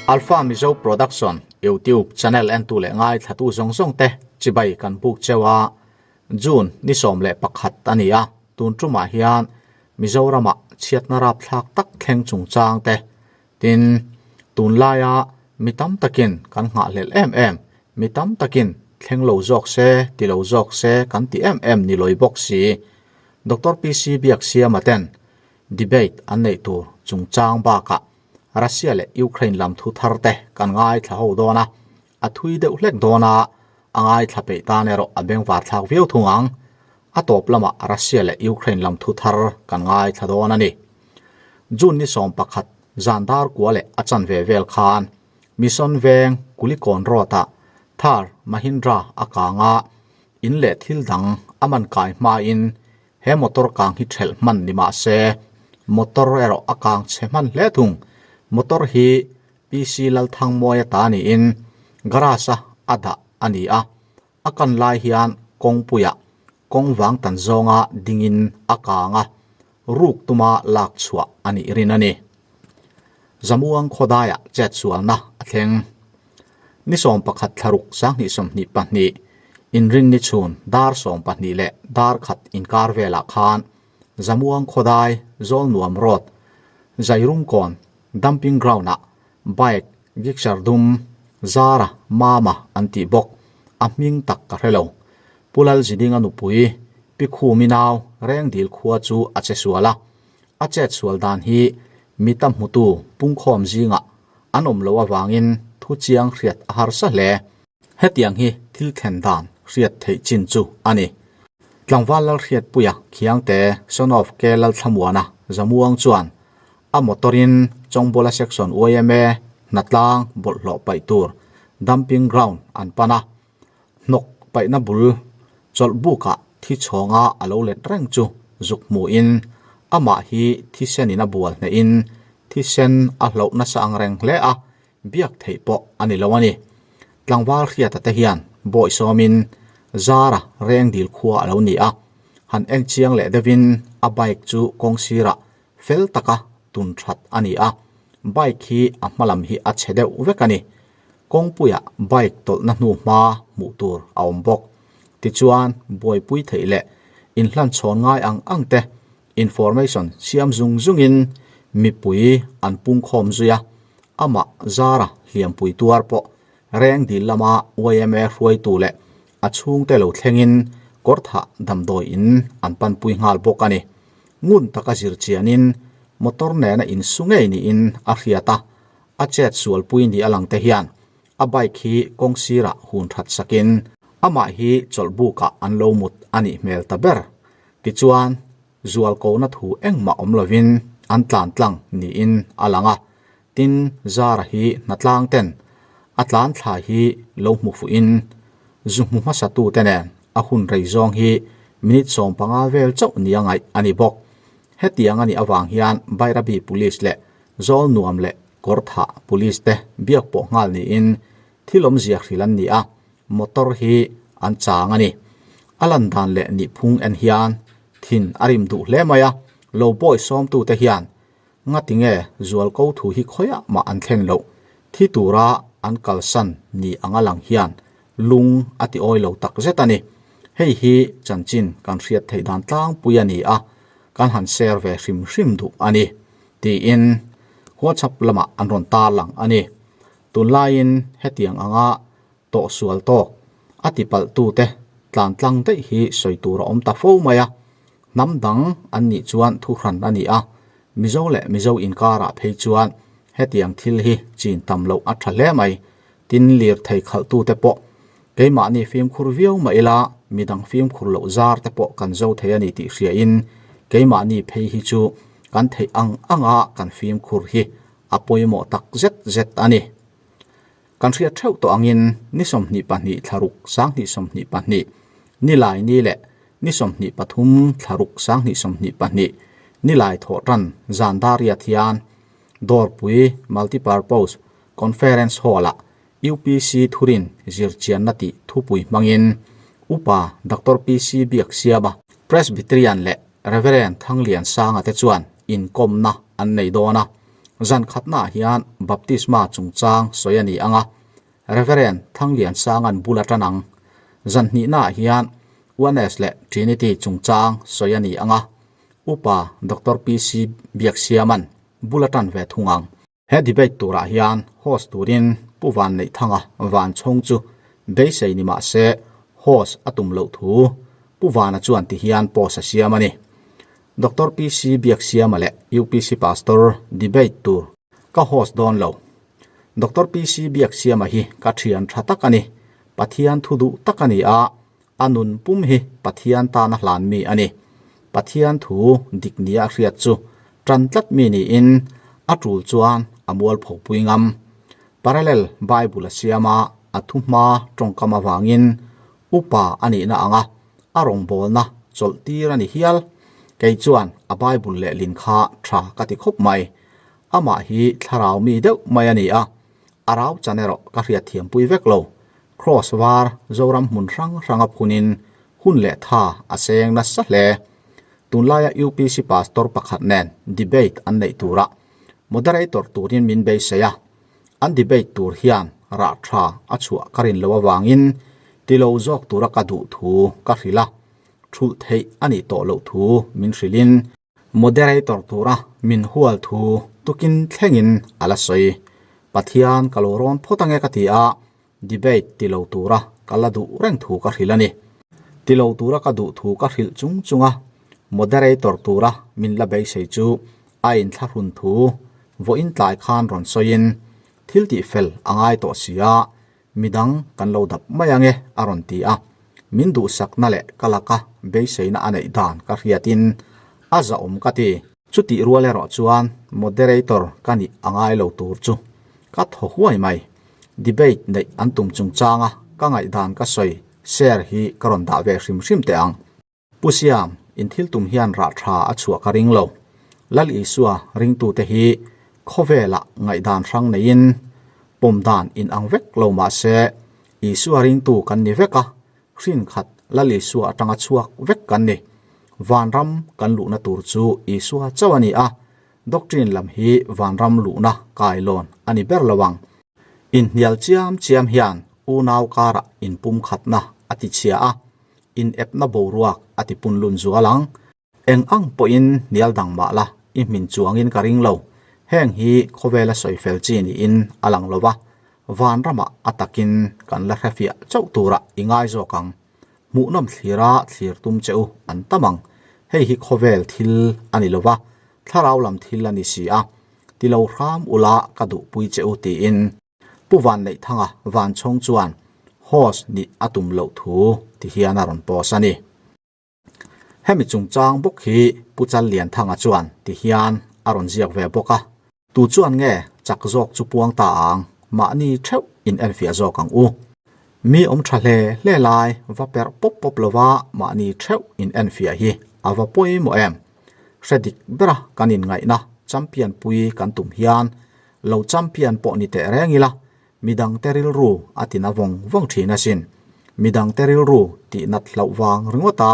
Alpha Mizo Production YouTube channel entu leh ngaithlatu zawng zawng te chibai kan buk cheu a, June ni 11 a ni a, tun tumah hian Mizoramah chhiatna rapthlak tak thleng chungchang te tin tunlaia mi tam takin kan nghahhlelh em em, mi tam takin thleng lo zawk se ti lo zawk se kan ti em em ni lawi bawk si. Doctor PC Biaksiama ten debate an neih tur chungchang bakah Russia leh Ukraine lam thu thar te kan ngaithla ho dawn a, a thui deuh hlek dawn a, a ngaithla peih tan erawh a bengvar thlak viau thung ang. A tawp lamah Russia leh Ukraine lam thu thar kan ngaithla dawn a ni. June ni 11 zan dar kua leh a chanve vel khan Mission Veng Kulikawn Road-ah Thar Mahindra a kang a, in leh thil dang a man kai hmain He motor kang hi thelh hman ni mah se, motor erawh a kang chhe hman hle thung. Motor hi PC Lalthangmawia ta niin garage-a a dah a ni a, a kan lai hian kawngpuiah kawng vang tan zawnga dingin a kang a, ruk tuma lak chhuah a nih rin a ni. Zamuang khawdaiah chetsualna a thleng. Ni 11 thlaruk 2022 inrinni chhun dar 12 leh dar khat inkar velah khan Zamuang khawdai Zawlnuam Road Zairungkawn Dumping Ground-ah bike Gixxer dum Zara Mama an tih bawk a hming tak ka hre lo. Pu Lalzidinga nupui Pi Khumi nau Rengdil khua chu a che sual a, A chet sual dan hi mi tam hmutu pungkhawm zingah an awm loh avangin thu chiang hriat a harsa hle. Hetiang hi thil thlen dan hriat theih chin chu a ni. Tlangval Lalhriatpuia Khiangte son of K Lalthlamuana Zamuang chuan a motor-in Chawngbuala Section yma hnatlang bawlhhlawh paih tur dumping ground an pan a, Hnawk paihna bul chawlh bukah thi chhawnga a lo let reng chu zuk hmuhin amah hi thisenin a bual hnehin thisen a hloh nasa ang reng hle a, biak theih pawh a ni lo a ni. Tlangval Hriata te hian bawi sawmin Zara reng dil khua a lo ni a, han en chiang leh deuhin a bike chu kawng sirah fel taka tun that a ni a, bike hi a hmalam hi a chhe deuh vek a ni. Kawngpuiah bike tawlhna hnu hma hmuh tur a awm bawk. Tichuan, buaipui theih leh inhlanchhawn ngai ang ang te information siam zung zungin mipui an pungkhawm zui a, amah Zara hliampui tuar pawh reng dil lama yma hruaitu leh a chhungte lo thlengin kawrthah damdawi in an panpui nghal bawk a ni. Ngun taka zir chianin motor nena insu ngei niin a hriat a, A chet sualpui ni a lang te hian a bike hi kawng sirah hun that sakin amah hi chawlhbukah an lo mut a nih hmel ta ber. Tichuan, zualkona thu engmah awm lovin an tlan tlang niin a lang a, tin Zara hi hnatlang ten a tlan thla hi lo hmu fuhin zu hmu hmasatu te nen a hun rei zawng hi minute 15 vel chauh nia ngaih a ni bawk. Hetiang a nih avang hian Bairabi Police leh Zawl nuam leh kawr thah police te biak pawh nghal niin thil awmzia hrilh an ni a, motor hi an chang a ni. A lan dan leh nihphung en hian thin a rim duh hle mai a, lo bawi sawmtute hian ngatinge zualko thu hi khawiah mah an thlen loh, thi tura an kalsan ni anga lang hian lung a ti awi lo tak zet a ni. Hei hi chanchin kan hriat theih dan tlangpui a ni a, kan han share ve hrim hrim duh a ni. Tiin WhatsApp lamah an rawn tar lang a ni. Tunlaiin hetiang anga tawhsual tawk a tipalhtute tlan tlang daih hi sawi tur a awm ta fo mai a. Hnam dang an nih chuan thuhran a ni a, Mizo leh Mizo inkarah phei chuan hetiang thil hi chin tam loh a tha hle mai. Tin lirthei khalhtute pawh keimahni fimkhur viau mah ila midang fimkhur loh zar te pawh kan zo thei a ni tih hriain keimahni phei hi chu kan theih ang anga kan fimkhur hi a pawimawh tak zet zet a ni. Kan hriat theuh tawh angin ni 22 thlaruk 2022 nilai ni leh ni 23 thlaruk 2022 nilai thawhtan zan dariat hian Dawrpui Multipurpose Conference Hall-ah UPC thurin zirchianna tih thupui hmangin Upa Doctor PC Biaksiama, Presbyterian leh Reverend Thangliansanga te chuan inkawmna an nei dawn a. Zan khatnaah hian baptisma chungchang sawi a ni ang a, Reverend Thangliansanga'n bul a tan ang. Zan hnihnaah hian Oneness leh Trinity chungchang sawi a ni ang a, Upa Doctor PC Biaksiama'n bul a tan ve thung ang. He debate turah hian host turin Pu Vanneihthanga van chhawng chu beisei ni mah se host a tum loh thu Pu Vana chuan ti hian post a siam a ni. Doctor PC Biaksiama leh UPC Pastor debate tur ka host dawn lo. Doctor PC Biaksiama hi ka thian tha tak a ni. Pathian thu duh tak a ni a, a nun pum hi Pathian tana hlan mi a ni. Pathian thu dik nia hriat chu tan tlat mi niin a tul chuan a mualpho pui ngam. Parallel Bible a siam a, a thu hma tawngkam avangin upa a nihna anga a rawngbawlna chawlh tir a ni hial. Kei chuan a Bible lehlin kha tha ka ti khawp mai. Amah hi thlarau mi deuh mai a ni a, a rau chan erawh ka hriatthiampui vek lo. Kraws var Zoram hmun hrang hranga phunin hun leh tha a seng nasa hle. Tunlaia UPC pastor pakhat nen debate an neih turah moderator turin min beisei a, an debate tur hian rah tha a chhuah ka rin loh avangin ti lo zawk tura ka duh thu ka hrilh a, thulh theih a nih tawh loh thu min hrilhin moderator tura min hual thu tukin thlengin a la sawi. Pathian ka lo rawn phawt ange ka ti a, Debate ti lo tura ka la duh reng thu ka hrilh a ni. Ti lo tura ka duh thu ka hrilh chung chunga moderator tura min la beisei chu a inthlahrun thu vawiin tlai khan rawn sawiin thil tih fel a ngai tawh si a, midang kan lo dap mai ange a rawn ti a. Min duhsakna leh ka laka beiseina a neih dan ka hriatin a zahawm ka ti. Chutih rual erawh chuan moderator ka nih a ngai lo tur chu ka thaw huai mai. Debate neih an tum chungchanga ka ngaihdan ka sawi share hi ka rawn dah ve hrim hrim teh ang. Pu Siam, in thil tum hian rah tha a chhuah ka ring lo. Lal Isua ringtute hi khawvelah ngaihdan hrang neiin pawm dan in ang vek lo mah se Isua ringtu kan ni vek a, hrin khat Lal Isua atanga chhuak vek kan ni. Vanram kan luhna tur chu Isua chauh a ni a, Doctrine lam hi vanram luhna kailawn a ni ber lo ang. Inhnial chiam chiam hian unau karah inpumkhatna a ti chhia a, inepna boruak a ti punlun zual ang. Eng ang pawhin hnial dang mah la i hmin chuangin ka ring lo. Heng hi khawvela sawi fel chi niin a lang lo va, vanramah a takin kan la hrefiah chauh turah i ngai zawk ang. Hmuhnawm thlira thlir tum che u an tam ang. Hei hi khawvel thil a ni lo va, thlarau lam thil a ni si a, ti lo hram ula ka duhpui che u tiin Pu Vanneihthanga Vanchhawng chuan host nih a tum loh thu ti hian a rawn post a ni. Hemi chungchang bawk hi Pu Challianthanga chuan ti hian a rawn ziak ve bawk a. Tu chuan nge chak zawk chu puang ta ang, mahni theuh in enfiah zawk ang u. Mi awm tha hle hle lai va perh pawp pawp lova mahni theuh in enfiah hi a va pawimawh em? Hre dik bera kan inngaihna champion pui kan tum hian lo champion pawh ni teh reng ila, midangte rilru a tina vawng vawng thin asin. Midangte rilru tihnat hlauh vang ringawta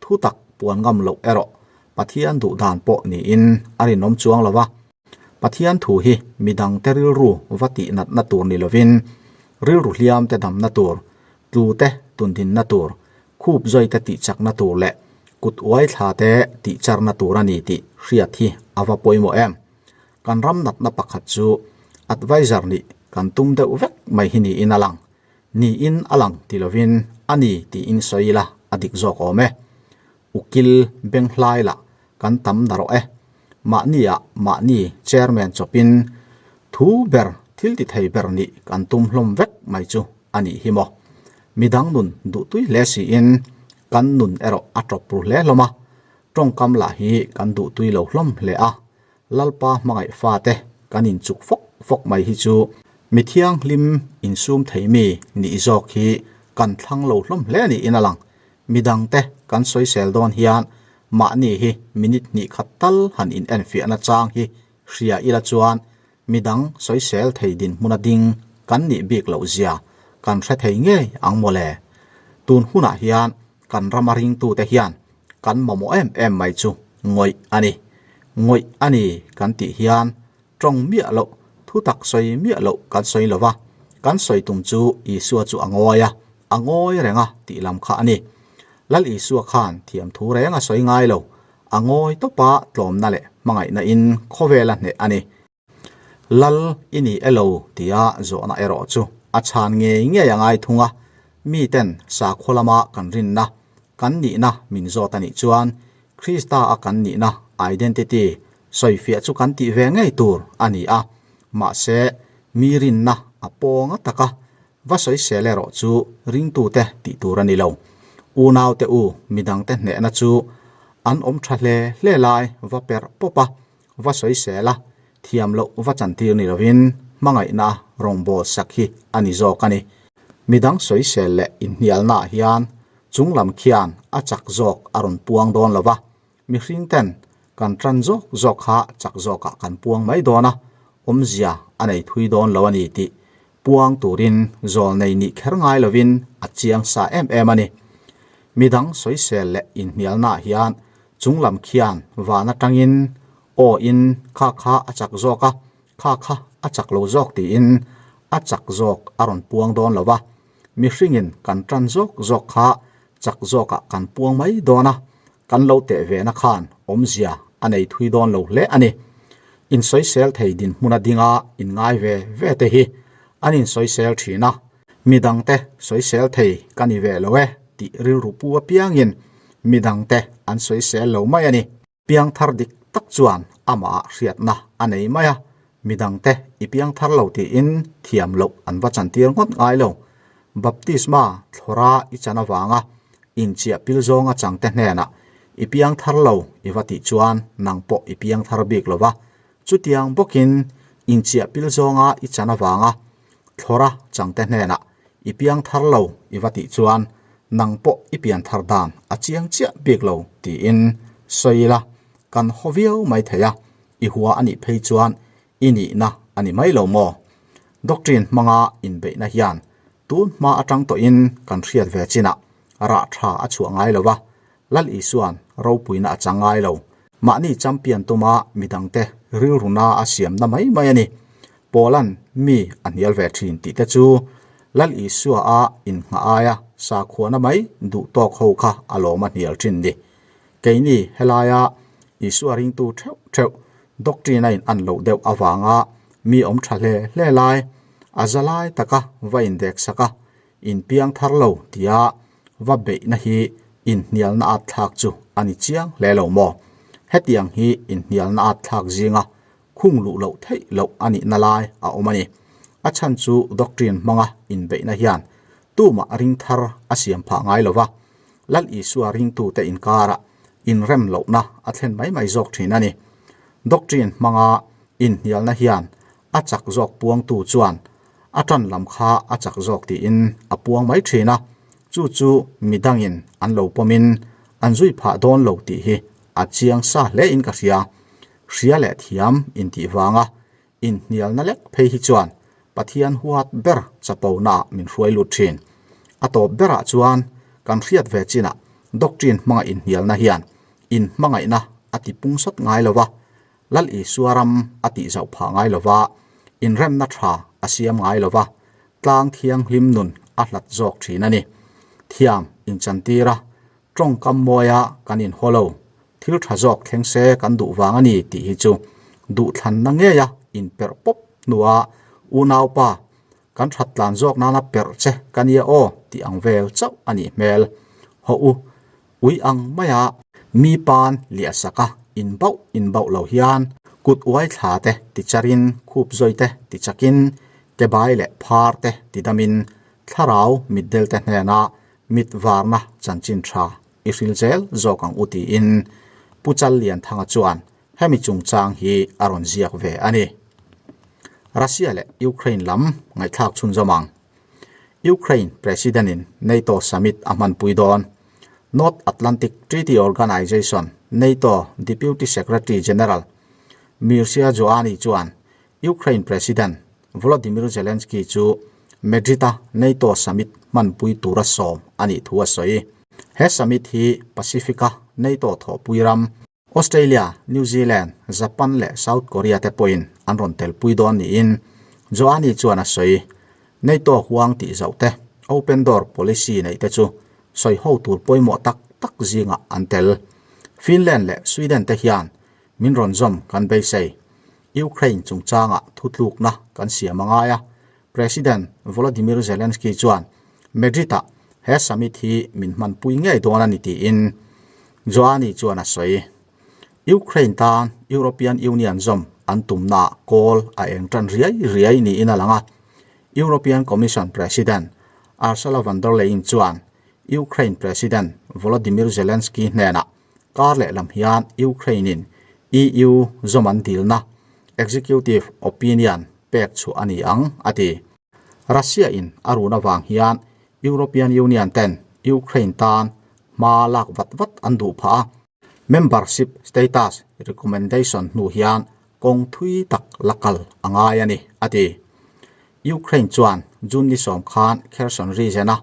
Thu tak puan ngam loh erawh Pathian duh dan pawh niin a rinawm chuang lo va. Pathian thu hi midangte rilru va tih natna tur ni lovin, rilru hliamte damna tur, tlute tundinna tur, khup zawite tih chakna tur leh kut uai thlate tih charna tur a ni tih hriat hi a va pawimawh em? Kan ram natna pakhat chu adviser nih kan tum deuh vek mai hi niin a lang. Niin a lang ti lovin a ni tiin sawi ila a dik zawk awm e. Ukil benghlai lah kan tam narawh e. Mahni ah mahni chairman chawpin thu ber thil ti thei ber nih kan tum hlawm vek mai chu a nih hi maw. Midang nun duhtui hle siin kan nun erawh a tawp ru hle hlawm a, tawngkam lah hi kan duhtui lo hlawm hle a, Lalpa hmangaih fate kan inchuk fawk fawk mai hi chu mi thianghlim insum thei mi nih zawk hi kan thlang lo hlawm hle niin a lang. Midangte kan sawisel dawn hian mahni hi minute hnih khat tal han in enfiahna chang hi hria ila chuan midang sawisel thei dinhmuna ding kan nih bik loh zia kan hre thei ngei ang mawle. Tun hunah hian kan rama ringtute hian kan mamawh em em mai chu ngawih a ni. Ngawih a ni kan tih hian Tawng miah loh, thutak sawi miah loh kan sawi lo va, kan sawi tum chu Isua chu a ngawi a, a ngawi reng a tih lam kha a ni. Lal Isua khan thiam thu reng a sawi ngai lo, a ngawi tawpa tlawmna leh hmangaihna in khawvel a hneh a ni. Lal i ni elo tia zawhna erawh chu a chhan ngei ngei a ngai thung a, miten sakhua lama kan rinna, kan nihna min zawt a nih chuan Krista a kan nihna, identity, sawifiah chu kan tih ve ngei tur a ni a, mahse mi rinna a pawnga taka va sawisel erawh chu ringtute tih tur a ni lo. Unaute u midangte hnehna chu an awm tha hle hle lai va perh pawp a, va sawisel a, thiam loh va chantir ni lovin hmangaihna rawngbâwl sak hi a ni zawk a ni. Midang sawisel leh inhnialnaah hian chunglam khian a chak zawk a rawn puang dawn lo va, mihring ten kan tan zawk zawk kha chak zawkah kan puang mai dawn a, awmzia a nei thui dawn lo a ni tih puang turin zawl nei nih kher ngai lovin a chiang sa em em a ni. Midang sawisel leh inhnialnaah hian chunglam khian van atangin aw in kha kha a chak zawk a, kha kha a chak lo zawk tiin a chak zawk a rawn puang dawn lo va, mihringin kan tan zawk zawk kha chak zawkah kan puang mai dawn a, kan lo teh ve na khan awmzia a nei thui dawn lo hle a ni. Insawisel thei dinhmun a dinga inngai ve ve te hi an insawisel thin a, midangte sawisel thei ka ni ve lo e tih rilru pu apiangin midangte an sawisel lo mai a ni. Piangthar dik tak chuan amah hriatna a nei mai a, midangte i piangthar lo tiin thiam loh an va chantir ngawt ngai lo. Baptisma thlawra i chan avanga inchiah pil zawnga changte hnenah i piangthar lo i va tih chuan nang pawh i piangthar bik lo va, chutiang bawkin inchiah pil zawnga i chan avanga thlawra changte hnenah i piangthar lo i va tih chuan nang pawh i pianthar dan a chiang chiah bik lo tiin sawi ila kan haw viau mai thei a, i hua a nih phei chuan i nihna a ni mai lo maw? Doctrine hmanga inbeihna hian tun hma atang tawhin kan hriat ve chinah rah tha a chhuah ngai lo va, Lal Isua'n ropuina a chang ngai lo. Mahni champion tuma midangte rilruna a siamna mai mai a ni. Paula'n mi a hnial ve thin tih te chu Lal Isua a innghah aia sakhuana mai duh tawk ho kha a lawm a hnial thin ni. Keini helaia Isua ringtu theuh theuh doctrine a in an loh deuh avanga mi awm tha hle hle lai, a za lai taka va indek sak a, inpiang thar lo tia va beihna hi inhnialna at thlak chu a ni chiang hle lo maw? Hetiang hi inhnialna at thlak zinga khung luh loh theih loh a nihna lai a awm a ni. A chhan chu doctrine hmanga inbeihna hian tumah ring thar a siam phah ngai lo va, Lal Isua ringtute inkarah inrem lohna a thlen mai mai zawk thin a ni. Doctrine hmanga inhnialna hian a chak zawk puangtu chuan a tan lam kha a chak zawk tiin a puang mai thin a, chu chu midangin an lo pawmin an zui phah dawn lo tih hi a chiang sa hle in ka hria. Hria leh thiam intih vanga inhnialna lek phei hi chuan Pathian huat ber chaponaah min hruai lut thin. A tawp berah chuan kan hriat ve chinah doctrine hmanga inhnialna hian inhmangaihna a ti pung sawt ngai lo va, Lal Isua ram a tih zauh phah ngai lo va, inremna tha a siam ngai lo va, tlang thianghlim nun a hlat zawk thin a ni. Thiam inchantir a, tawngkam mawia kan inhaw lo, thil tha zawk thleng se kan duh vang a ni tih hi chu duhthlanna ngeia inperh pawp hnua unaupa kan that tlan zawk nana perh che ka nia aw tih ang vel chauh a nih hmel. Hawh u, ui ang maia mi pan liah saka inbauh inbauh lo hian kut uai thla te ti charin khup zawi te ti chakin ke bai leh phar te ti damin thlarau mitdel te hnena mit varna chanchin tha i hril zel zawk ang u tiin Pu Challianthanga chuan hemi chungchang hi a rawn ziak ve a ni. Russia leh Ukraine lam ngaihthlak chhunzawm ang. Ukraine President-in NATO summit a hmanpui dawn. North Atlantic Treaty Organization, NATO, Deputy Secretary General Mircea Joani chuan Ukraine President Volodymyr Zelensky chu Madrid-a NATO summit hmanpui tura sawm a nih thu a sawi. He summit hi Pacific-a NATO thawhpui ram. Australia, New Zealand, Japan leh South Korea te pawhin an rawn telpui dawn niin Joani chuan a sawi. NATO huang tih zauh te, open door policy neih te chu sawi ho tur pawimawh tak tak zingah an tel. Finland leh Sweden te hian min rawn zawm kan beisei. Ukraine chungchangah thutlukna kan siam a ngai a, President Volodymyr Zelensky chuan Madrid-ah he summit hi min hmanpui ngei dawn a ni tiin Joani chuan a sawi. Ukraine tan European Union zawm an tumnaah kawl a eng tan riai riai niin a lang a, European Commission President Ursula von der Leyen chuan Ukraine President Volodymyr Zelensky hnenah kar lehlam hian Ukraine-in EU zawm an dilna executive opinion pek chhuah a ni ang, a ti. Russia-in a run avang hian European Union ten Ukraine tan hma lak vat vat an duh phah a. Membership status recommendation hnu hian kawng thui tak la kal a ngai a ni, a ti. Ukraine chuan June ni sawm khan Kherson region-a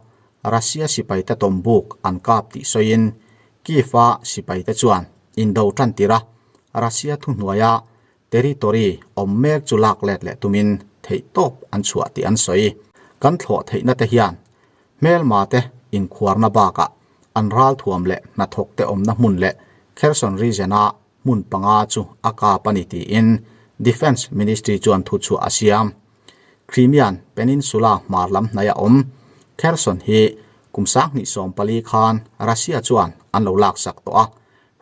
Russia sipaite tawmbuk an kap tih sawiin Kyiv-a sipaite chuan indo tan tir a, Russia thuhnuaia Territory awm mek chu lak let leh tumin theih tawp an chhuah tih an sawi. Kan thlawh theihna te hian hmelma te inkhuarna bakah an ralthuam leh hnathawk te awmna hmun leh Kherson region-a hmun panga chu a kap a ni tiin Defence Ministry chuan thuchhuah a siam. Crimean Peninsula hmar lam hnaih a awm. Kherson hi kum 2014 khan Russia chuan an lo laksak tawh a,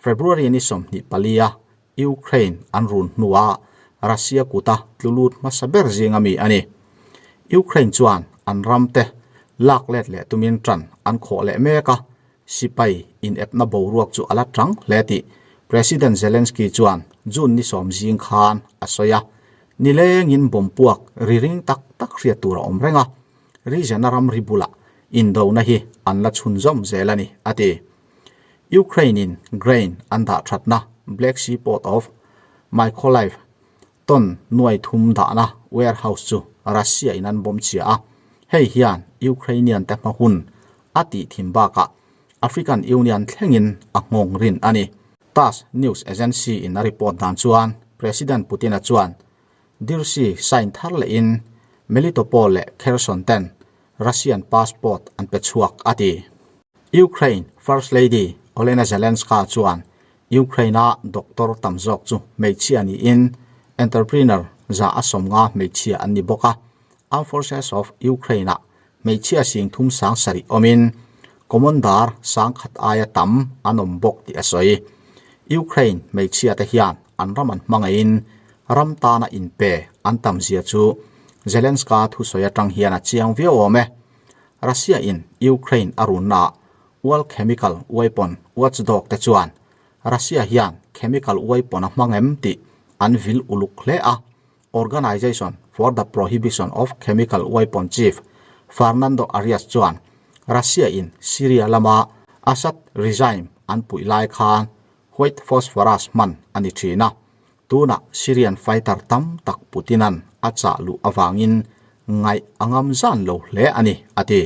February ni 24 a Ukraine an run hnuah Russia kuta tlu lut hmasa ber zinga mi a ni. Ukraine chuan an ramte lak let leh tumin tan an khawh leh mek a, sipai inepna boruak chu a la tang hle tih President Zelensky chuan June ni sawm zing khan a sawi a. Nilengin bomb puak ri ring tak tak hriat tur a awm reng a, region-a ramri bulah indona hi an la chhunzawm zel a ni, a ti. Ukraine-in grain an dah thatna Black Sea Port of Mykolaiv ton nuai thum dahna warehouse chu Russia-in an bomb chhia a, hei hian Ukrainian te hma hun a tih thim bakah African Union thlengin a nghawng rin a ni. Tass news agency-in a report dan chuan President Putin-a chuan Dirsi sign thar lehin Melitopol leh Kherson ten Russian passport an pe chhuak a ti. Ukraine First Lady Olena Zelenska chuan Ukraine-a doctor tam zawk chu hmeichhia niin entrepreneur za a sawmnga hmeichhia an ni bawk a. Armed Forces of Ukraine-ah hmeichhia sing thum sang sarih awmin commander sangkhat aia tam an awm bawk tih a sawi. Ukraine hmeichhia te hian an ram an hmangaihin ram tana inpe an tam zia chu Zelenska thusawi atang hian a chiang viau awm e. Russia in Ukraine a runnaah World Chemical Weapon Watchdog te chuan Russia hian chemical weapon a hmang em tih an vil uluk hle a, Organization for the Prohibition of Chemical Weapon chief Fernando Arias chuan Russia in Syria lama Assad regime an puih lai khan white phosphorus hman a ni thin a, Tunah Syrian fighter tam tak Putin-a'n a chah luh avangin ngaih a ngam zan lo hle a ni, a ti.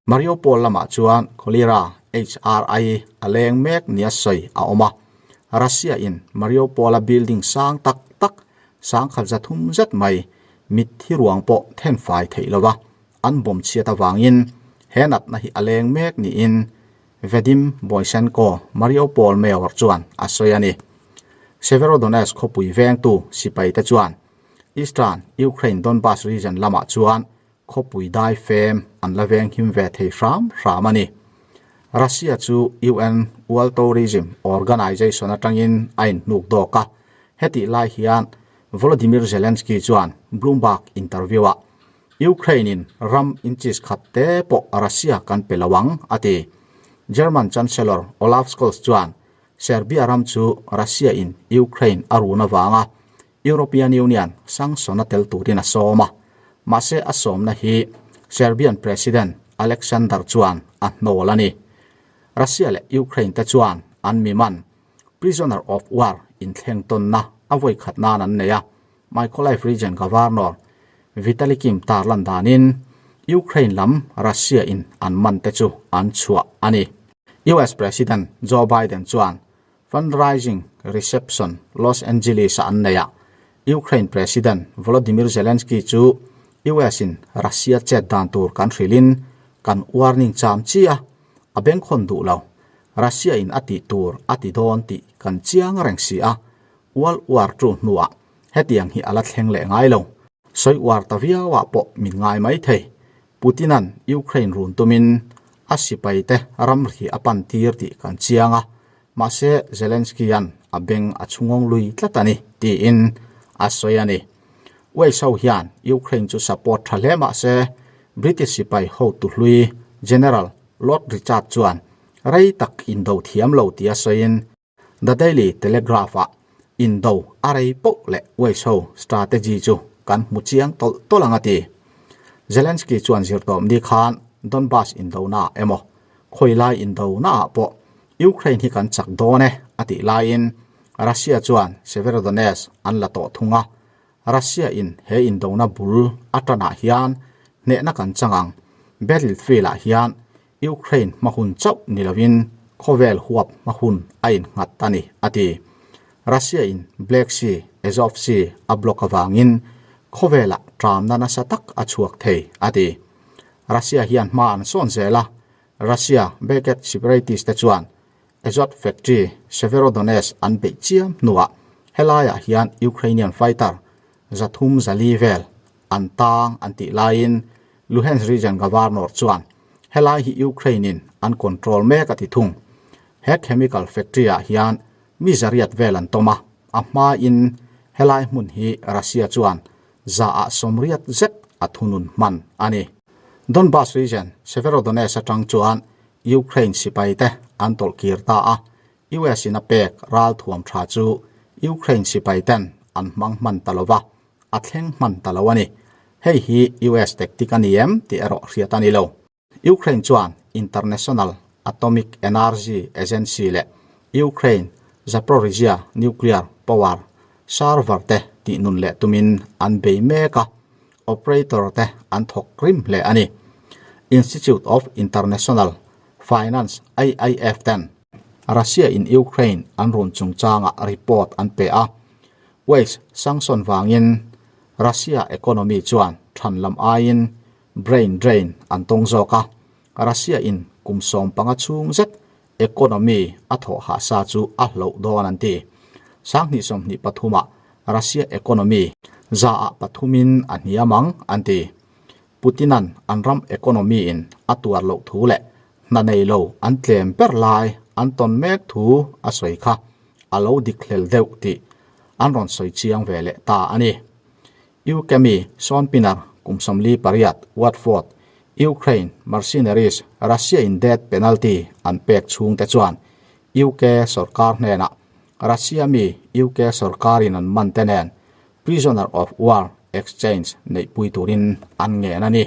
Mariupol lamah chuan cholera, HRI, a leng mek nia sawi a awm a. Russia-in Mariupol-a building sang tak tak, sangkhat za thum zet mai, mitthi ruang pawh thenfai theih lova an bawm chhiat avangin he natna hi a leng mek niin Vadim Boychenko, Mariupol Mayor chuan a sawi a ni. Severodonetsk khawpui vengtu sipaite chuan Eastern Ukraine Donbas region lamah chuan khawpui dai fem an la venghim ve thei hram hram a ni. Russia chu UN World Tourism Organization atangin a inhnuk dawk a, hetih lai hian Volodymyr Zelensky chuan Bloomberg interview-ah Ukraine-in ram inches khat te pawh Russia kan pe lo ang, a ti. German Chancellor Olaf Scholz chuan Serbia ram chu Russia-in Ukraine a run avanga European Union sanction a tel turin a sawm a, mahse a sawmna hi Serbian President Aleksandar chuan a hnawl a ni. Russia leh Ukraine te chuan an mi man, prisoner of war, inthleng tawnna a vawi khat nan an nei a, Mykolaiv Region Governor Vitali Kim tarlan danin Ukraine lam Russia in an man te chu an chhuah a ni. US President Joe Biden chuan Fundraising reception Los Angeles-a an nei a, Ukraine President Volodymyr Zelensky chu US-in Russia chet dan tur kan hrilhin kan warning cham chi a, a bengkhawn duh lo. Russia-in a tih tur a ti dawn tih kan chiang reng si a, World War Two hnuah hetiang hi a la thleng leh ngai lo. Sawi uar ta viauah pawh min ngai mai thei. Putin-a'n Ukraine run tumin a sipaite ramri a pan tir tih kan chiang a, mahse Zelensky-a'n a beng a chhungawng lui tlat a ni, tiin a sawi a ni. Wales ho hian Ukraine chu support tha hle mah se British sipai hotu hlui General Lord Richard chuan rei tak indo thiam lo tia sawiin, The Daily Telegraph-ah indo a rei poh leh Wales ho strategy chu kan hmu chiang tawlh tawlh ang a ti. Zelensky chuan zirtawp ni khan Donbas indonaah emaw khawilai indonaah pawh Ukraine hi kan chak dawn e a tih laiin Russia chuan Severodonetsk an la tawh thung a, Russia in he indona bul a tanah hian hnehna kan chang ang. Battlefield-ah hian Ukraine hma hun chauh ni lovin khawvel huap hma hun a innghat a ni, a ti. Russia in Black Sea, Azov Sea a block avangin khawvelah tramna nasa tak a chhuak thei, a ti. Russia hian hma an sawn zel a, Russia backed separatist te chuan Azot factory Severodonetsk an beih chiam hnuah helaiah hian Ukrainian fighter 304 vel an tang an tih laiin Luhansk region governor chuan helai hi Ukraine in an control mek a ti thung. He chemical factory ah hian mi zariat vel an tawm a, a hma in helai hmun hi Russia chuan 80% zet a thunun hman a ni. Donbas region Severodonetsk atang chuan Ukraine sipai te an tawlh kir ta a, US in a pek ralthuam tha chu Ukraine sipai ten an hmang hman ta lova, a thleng hman ta lo a ni. Hei hi US tactic a ni em tih erawh hriat a ni lo. Ukraine chuan International Atomic Energy Agency leh Ukraine Zaporizhzhia Nuclear Power server te tihnun leh tumin an bei mek a, operator te an thawk rim hle a ni. Institute of International Finance, IIF, ten Russia in Ukraine an run chungchangah report an pe a, Wage sanction vangin Russia economy chuan than lam aiin brain drain an tawng zawk a, Russia in kum 15 chhung zet economy a thawh hah sa chu a hloh dawn an ti. 2023 ah Russia economy 3% in a hniam ang an ti. Putin-a'n an ram economy in a tuar loh thu leh hna nei lo an tlem ber lai an tawn mek thu a sawi kha a lo dik hlel deuh tih an rawn sawi chiang ve leh ta a ni. UK mi Sean Pinner kum 48 Watford, Ukraine mercenaries Russia in death penalty an pek chhung te chuan UK sorkar hnenah Russia mi UK sorkarin an man te nen prisoner of war exchange neihpui turin an ngen a ni.